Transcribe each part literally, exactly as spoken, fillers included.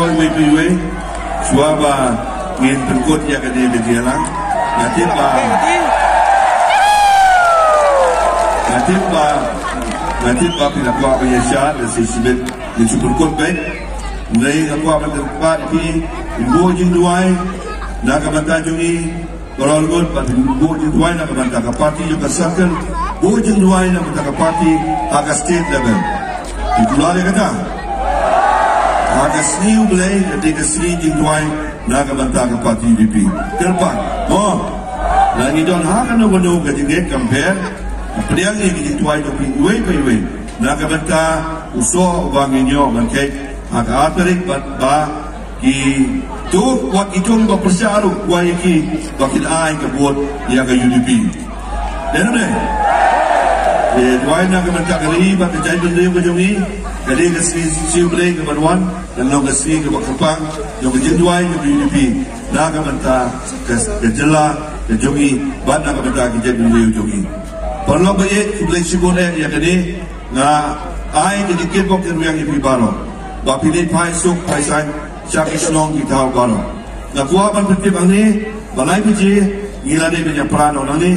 Iwei pa iwei, shuwa ba ngin pynkut ïa kane ka jingïalang, nga tip ba, nga tip ba, nga tip ba phi la kwah ban ïa shad, lehse shibit ngin shu pynkut beit. Hynrei nga kwah ban kyrpad ïa phi, phin buh jingduwai na ka bynta jong ngi baroh arngut, bad phin buh jingduwai na ka bynta ka party jong ka circle, buh jingduwai na ka bynta ka party ha ka state level. Phi kular ïa kata? Ha ka sngi U Blei, ka dei ka sngi jingduwai na ka bynta ka party U D P. Kyrpad mo, la ngi don ha kano kano ka jingngeit kam pher, pdiang ïa ka jingduwai jong phi iwei pa iwei na ka bynta u soh uba ngin ïoh ban kheit ha ka ar tarik, bad ba kito, wat kito ba pyrshah ruh, kwah ïa ki ba kin ai ka vote ïa ka U D P. Dei ne em? Te duwai na ka bynta ka ri bad ka jaitbynriew ka jong ngi. Ka dei ka sngi, sngi U Blei kaban wan, kan long ka sngi kaba kyrpang jong ka jingduwai jong ka U D P na ka bynta ka, ka jylla ka jong ngi bad na ka bynta ka jaitbynriew jong ngi. Paralok ba ïeit, khublei shibun eh ïa kane. Nga ai ka jingkitbok kitrwiang ïa phi baroh ba phin leit phai suk phai saiñ sha ki shnong ki thaw baroh. Nga kwah ban pyntip hangne ba lai baje ngi la dei ban ïa pra noh nangne,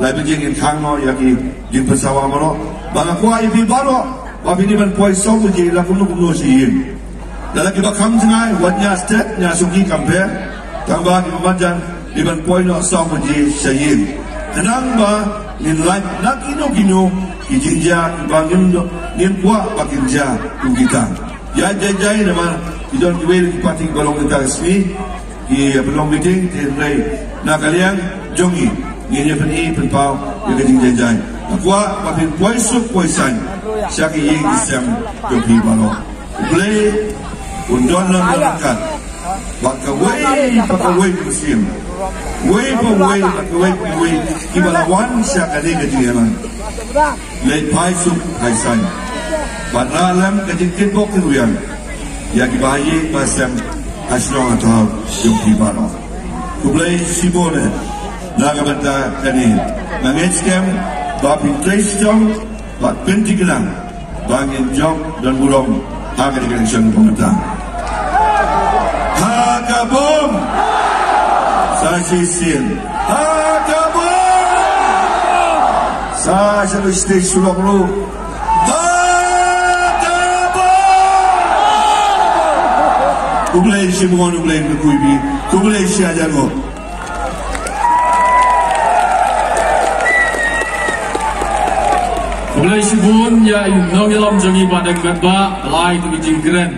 lai baje ngin khang noh ïa ki jingpynsawa baroh. Ba nga kwah ïa phi baroh ba phin dei ban poi saw baje la kumno kumno sha ïing. Lada kiba kham jngai, wat ñiah stet, ñiah suki kam pher. Tangba kiba marjan, dei ban poi noh saw baje sha ïing. Khnang ba ngin lait na kino kino ki jingjia kiba ngim, ngim kwah ba kin jia kum kita. Ïa jai jai namar ki don kiwei ki party kiba long kita ka sngi, ki, ïa, pynlong meeting, te hynrei na ka liang jong ngi, ngin ïa pyni pynpaw ïa ka jingjai jai. Nga kwah ba phin poi suk poi saiñ sha ki ïing ki sem jong phi baroh. U Blei un don lang ryngkat bad kawei pa kawei ka mynsiem, uwei pa uwei, bad kawei pa kawei kiba la wan sha kane ka jingïalang. Leit phai suk phai saiñ bad rah lem ka jingkitbok kitrwiang ïa kiba ha ïing ba ha sem, ha shnong ha thaw jong phi baroh. Khublei shibun eh na ka bynta kane. Nga ngeit skhem ba phin trei shitom bad pynthikna ba ngin jop don burom ha ka election kumta. Ha ka bom! Sa shisien. Ha ka bom! Sa sha stage sulok ruh. Ha ka bom! Khublei shibun, khublei kyrkhu ïa phi. Khublei shi hajar nguh. Khublei shibun ïa i nongïalam jong ngi Bah Deng Metbah, lai tu ki jingkren.